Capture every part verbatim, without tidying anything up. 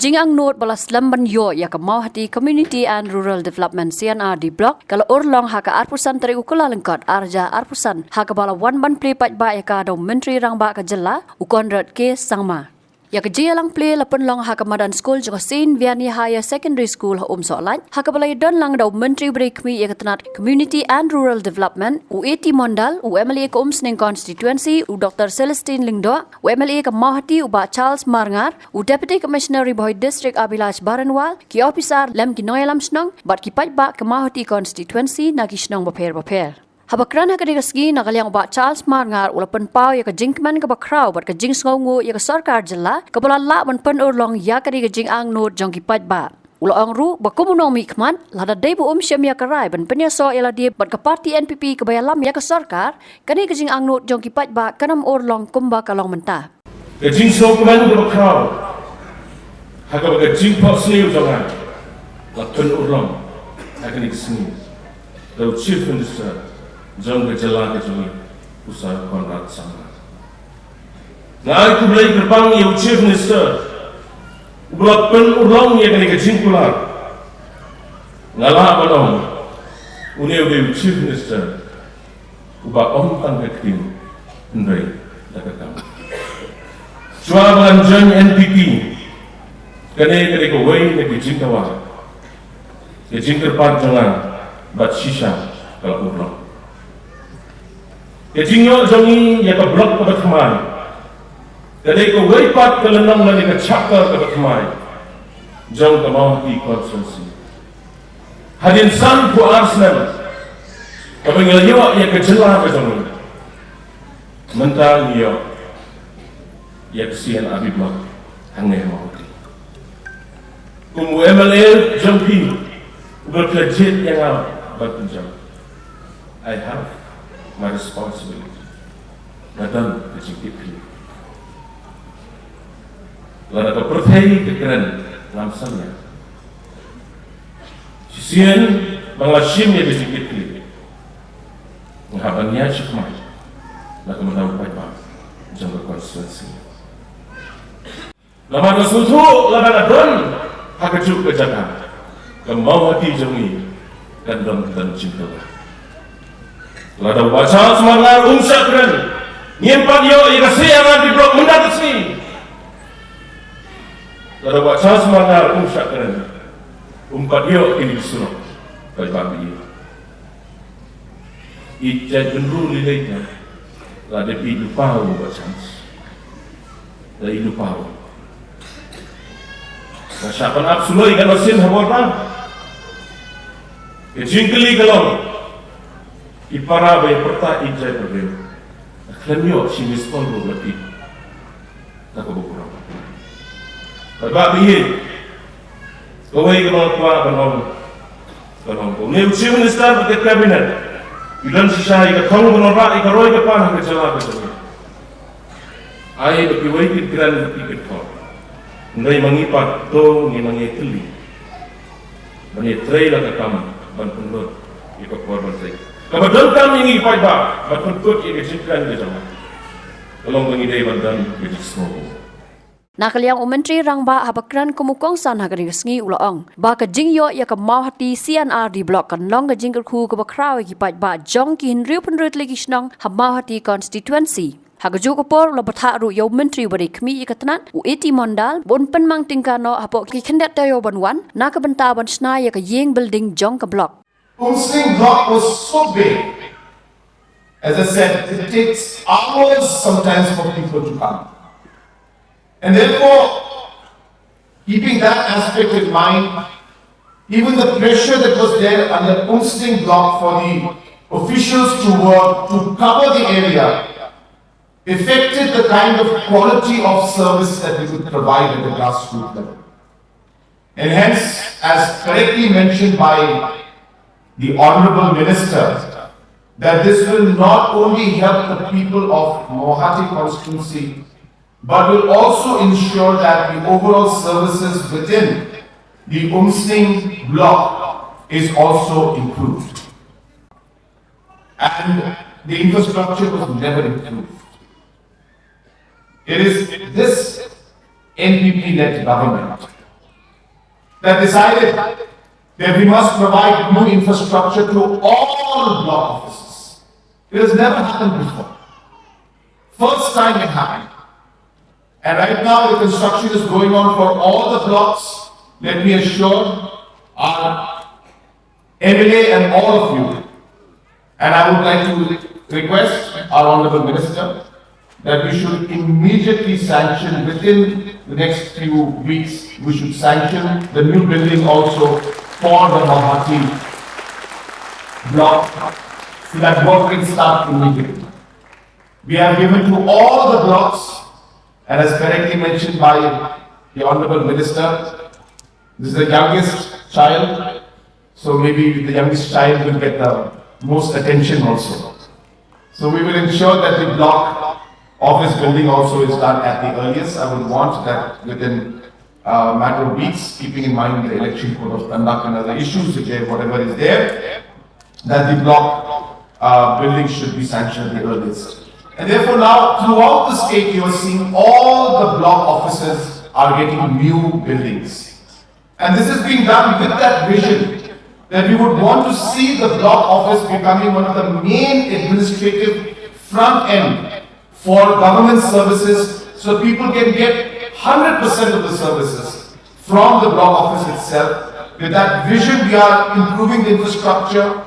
Jingangnud ba la slem ban ïoh ïa ka Mawhati Community and Rural Development C and R D Block ka la urlong ha ka arphew san tarik u Kyllalyngkot arhajar arphew san, ha kaba la wan ban plie paidbah ïa ka da u Myntri Rangbah ka jylla, u Conrad K Sangma. Ïa ka jingïalang plie la pynlong ha ka madan skul jong ka Saint Vianney Higher Secondary School ha Umsohlait, ha kaba la ïadon lang da u Myntri ba dei khmih ïa ka tnat Community and Rural Development, u A T Mondal, u M L A ka Umsning Constituency, u Doctor Celestine Lyngdoh, u M L A ka Mawhati, u Bah Charles Marngar, u Deputy Commissioner Ri Bhoi District Abhilash Baranwal, ki ophisar lem ki nongïalam shnong bad ki paidbah ka Mawhati Constituency na ki shnong bapher bapher. Haba kren ha kane ka sngi na ka liang u Bah Charles Marngar u la pynpaw ïa ka jingkmen kaba khraw bad ka jingsngewnguh ïa ka sorkar jylla kaba la lah ban pynurlong ïa kane ka jingangnud jong ki paidbah. U la ong ruh ba kum u nongmihkhmat, lada dei ba um shim ïa ka rai ban pynïasoh ïa lade bad ka party N P P kaba ïalam ïa ka sorkar, kane ka jingangnud jong ki paidbah kan ym urlong kumba ka long mynta. Ka jingsngewkmen kaba khraw ha kaba ka jingphohsniew jong nga la pynurlong ha kane ka sngi da u Chief Minister jong ka jylla ka jong ngi, u Sir Conrad Sangma. Nga ai khublei kyrpang ïa u Chief Minister uba la pynurlong ïa kane ka jingkular. Nga lah ban ong une u dei u Chief Minister uba ym tang ka ktien hynrei da ka kam. Shuwa ba ngan join N P P, kane ka dei kawei na ki jingdawa, ka jingkyrpad jong nga bad shisha ka la urlong. Ka jingïoh jong ngi ïa ka block kaba thymmai ka dei kawei pat ka lynnong lane ka chapter kaba thymmai jong ka Mawhati constituency. Hadien sanphew ar snem kaba ngi la ïoh ïa ka jylla ka jong ngi, mynta ngi ïoh ïa ka C and R D block hangne ha Mawhati. Kum u M L A jong phi uba phi la jied ïa nga ban pynjah, I have my responsibility. Nga don ka jingkitkhlieh. Lada ka pyrthei ka kren, ngam salia. Shisien ba nga la shim ïa ka jingkitkhlieh, nga hap ban ïaid shakhmat na ka bynta u paidbah jong ka constituency. Namar nga sngewthuh lada nga don ha kajuh ka jaka, ka Mawhati jong ngi kan don tang jingkylla. Lada u Bah Charles Marngar um shah kren, ngim pat ïoh ïa ka C and R D block mynta ka sngi. Lada u Bah Charles Marngar um shah kren, um pat ïoh kine ki surok. Paidbah ïeit, ïeit jait bynriew lei lei, lada phi lypa u Bah Charles, da i lypa u. Nga shah ban ap suloi katno sien ha bor ba. Ka jingkylli ka long, ki para ba ïa pyrta ïeit jait bynriew, khlem ïoh shi missed call ruh la phi. Ka kaba burom. Paidbah ba ïeit, kawei kaba nga kwah ban ong, ban ong, une u Chief Minister bad ka Cabinet, ki don shisha ïa ka thong ban wanrah ïa ka roi ka par ha ka jylla ka jong ngi. Ai ba kiwei kin kren, ba ki kin thor. Hynrei ma ngi pat to ngi, ma ngi kylli. Ban ïatrei la ka kam ban pynlut ïa ka por ban trei. Kaba donkam ïa ngi paidbah ban pynkut ïa ka jingkren ka jong ngi. Ka long ba ngi dei ban don ka jingsngew. Na ka liang u Myntri Rangbah haba kren kum u kongsan ha kane ka sngi u la ong ba ka jingïoh ïa ka Mawhati C and R D block kan long ka jingkyrkhu kaba khraw ïa ki paidbah jong ki hynriew phew hynriew tylli ki shnong ha Mawhati constituency. Ha kajuh ka por u la bthah ruh ïa u Myntri ba dei khmih ïa ka tnat, u A T Mondal, ba un pynmang tyngka noh hapoh ki khyndiat taïew ban wan na ka bynta ban shna ïa ka ïing building jong ka block. Umsning block was so big, as I said, it takes hours sometimes for people to come. And therefore, keeping that aspect in mind, even the pressure that was there under Umsning block for the officials to work to cover the area affected the kind of quality of service that we could provide at the grassroots level. And hence, as correctly mentioned by the Honorable Minister, that this will not only help the people of Mawhati constituency, but will also ensure that the overall services within the Umsning block is also improved. And the infrastructure was never improved. It is this N P P-led government that decided that we must provide new infrastructure to all block offices. It has never happened before. First time it happened. And right now, the construction is going on for all the blocks. Let me assure our M L A and all of you, and I would like to request our Honorable Minister that we should immediately sanction, within the next few weeks, we should sanction the new building also for the Mawhati block, so that work can start immediately. We have given to all the blocks, and as correctly mentioned by the Honorable Minister, this is the youngest child, so maybe the youngest child will get the most attention also. So we will ensure that the block office building also is done at the earliest. I would want that within a matter of weeks, keeping in mind the election code of conduct and other issues, if there, whatever is there, that the block uh, building should be sanctioned at the earliest. And therefore now, throughout the state, you are seeing all the block offices are getting new buildings. And this is being done with that vision that we would want to see the block office becoming one of the main administrative front end for government services, so people can get one hundred percent of the services from the block office itself. With that vision, we are improving the infrastructure.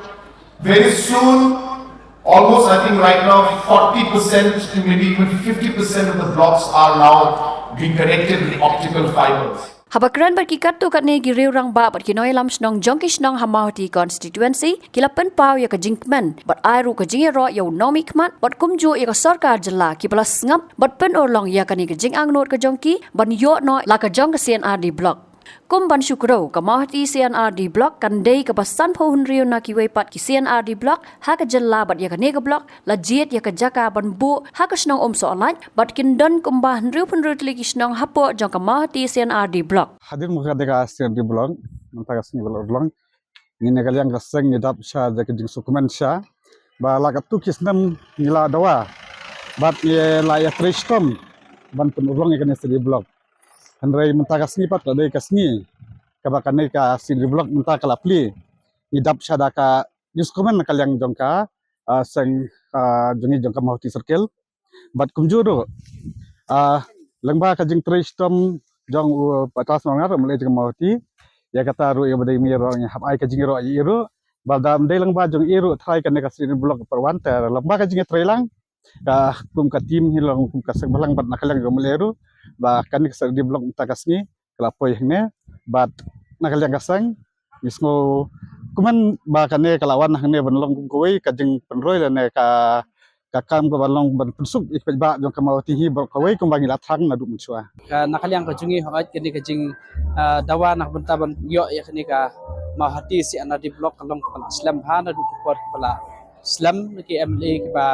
Very soon, almost, I think, right now, forty percent to maybe even fifty percent of the blocks are now being connected with optical fibers. Haba kren bad ki katto katne ki riew rangbah bad ki nongïalam shnong jong ki shnong ha Mawhati constituency, ki la pynpaw ïa ka jingkmen bad ai ruh ka jingïaroh ïa u nongmihkhmat bad kumjuh ïa ka sorkar jylla kiba la sngap bad pynurlong ïa kane ka jingangnud ka jong ki ban ïoh noh la ka jong ka C and RD block. Kum ban shu kdew, ka Mawhati C and RD block kan dei kaba sanphew hynriew na kiwei pat ki C and RD block ha ka jylla bad ïa kane ka block la jied ïa ka jaka ban buh ha ka shnong Umsohlait bad kin don kumba hynriewphew hynriew tylli ki shnong hapoh jong ka Mawhati C and RD block. Hadien ba ka dei ka C and RD block, mynta ka sngi ba la urlong, ngi na ka liang ka seng ngi dap sha da ka jingsngewkmen sha ba la katto ki snem ngi la dawa bad ngi la ïatrei shitom ban pynurlong ïa kane C and RD block. Hynrei mynta ka sngi pat ka dei ka sngi kaba kane ka C and RD block mynta ka la plie. Ngi dap sha da ka jingsngewkmen na ka liang jong ka, ah, seng, ah, jong ngi jong ka Mawhati Circle. Bad kumjuh ruh, ah, lyngba ka jingtrei shitom jong u Patas Mawriat, u M L A jong ka Mawhati, ïa kata ruh ïa ba dei ngi ruh ngi hap ai ka jingïaroh ïa i ruh. Bad da ym dei lyngba jong i ruh, trai kane ka C and RD block ka pyrwan te lyngba ka jingïatreilang ka kum ka team hi long kum ka seng bhalang bad na ka liang jong u M L A ruh ba kane ka C and RD block mynta ka sngi ka la poi hangne. Bad na ka liang ka seng ngi sngewkmen ba kane ka la wan hangne ban long kum kawei ka jingpynroi lane ka, ka kam kaba long ban pynsuk ïa ki paidbah jong ka Mawhati hi baroh kawei kumba ngi la thrang naduh mynshuwa. Ka na ka liang ka jong ngi hooid kane ka jing, ah, dawa na ka bynta ban ïoh ïa kane ka Mawhati C and RD block ka long kaba la slem bha naduh ki por kaba la slem na ki M L A kiba,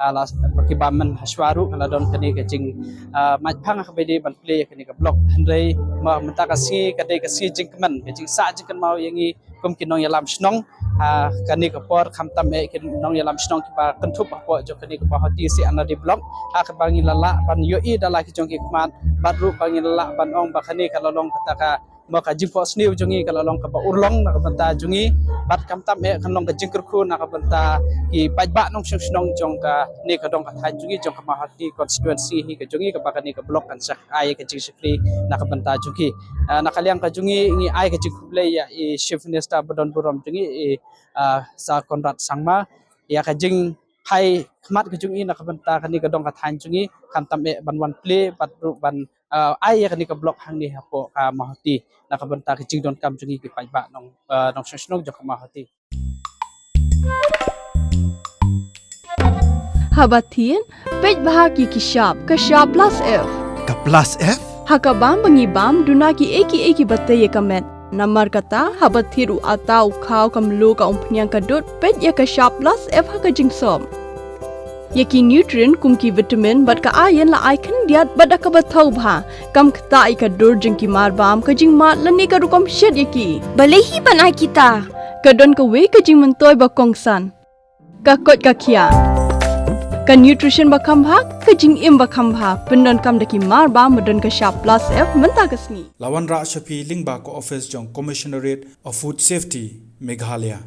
ah, la, kiba mynta hashwa ruh ka la don kane ka jing, ah, mait phang kaba dei ban plie ïa kane ka block. Hynrei ma mynta ka sngi ka dei ka sngi jingkmen, ka jingsah jingkynmaw ïa ngi kum ki nongïalam shnong ha kane ka por, khamtam eh ki nongïalam shnong kiba kynthup hapoh jong kane ka Mawhati C and RD block ha kaba ngi la lah ban ïohi da la ki jong ki khmat bad ruh ba ngi la lah ban ong ba kane ka la long kata ka ma ka jingphohsniew jong ngi ka la long kaba urlong na ka bynta jong ngi bad khamtam eh kan long ka jingkyrkhu na ka bynta ki paidbah nongshong shnong jong kane ka dong ka thaiñ jong ngi jong ka Mawhati constituency hi ka jong ngi kaba kane ka block kan shah ai ka jingshakri na ka bynta jong ki. Ah, na ka liang ka jong ngi ngi ai ka jingkhublei ïa i Chief Minister ba don burom jong ngi i, ah, Sir Conrad Sangma ïa ka jingphai khmat ka jong i na ka bynta kane ka dong ka thaiñ jong ngi khamtam eh ban wan plie bad ruh ban, ah, ai ïa kane ka block hangne hapoh ka Mawhati na ka bynta ka jingdonkam jong ngi ki paidbah nong, ah, nongshong shnong jong ka Mawhati. Haba thied, peit bha ki ki shap, ka shap plus F. Ka plus F? Ha ka bam ba ngi bam, duna ki ei ki ei kiba tei ïa ka met. Namar kata, haba thied u atta, u khaw, ka mluh, ka umphniang, ka dud, peit ïa ka shap plus F ha ka jingsop. Ïa ki nutrient kum ki vitamin bad ka iron la ai khyndiat bad da kaba thaw bha. Kam ktah ïa ka dur jong ki marbam, ka jingmad lane ka rukom shet ïa ki. Balei hi ban ai kita? Ka don kawei ka jingmyntoi ba kongsan. Ka koit ka khiah. Ka nutrition ba kham bha, ka jingim ba kham bha, pyndonkam da ki mar ba, ba don ka shap plus F mynta ka sngi. La wanrah sha phi lyngba ka office jong Commissionerate of Food Safety, Meghalaya.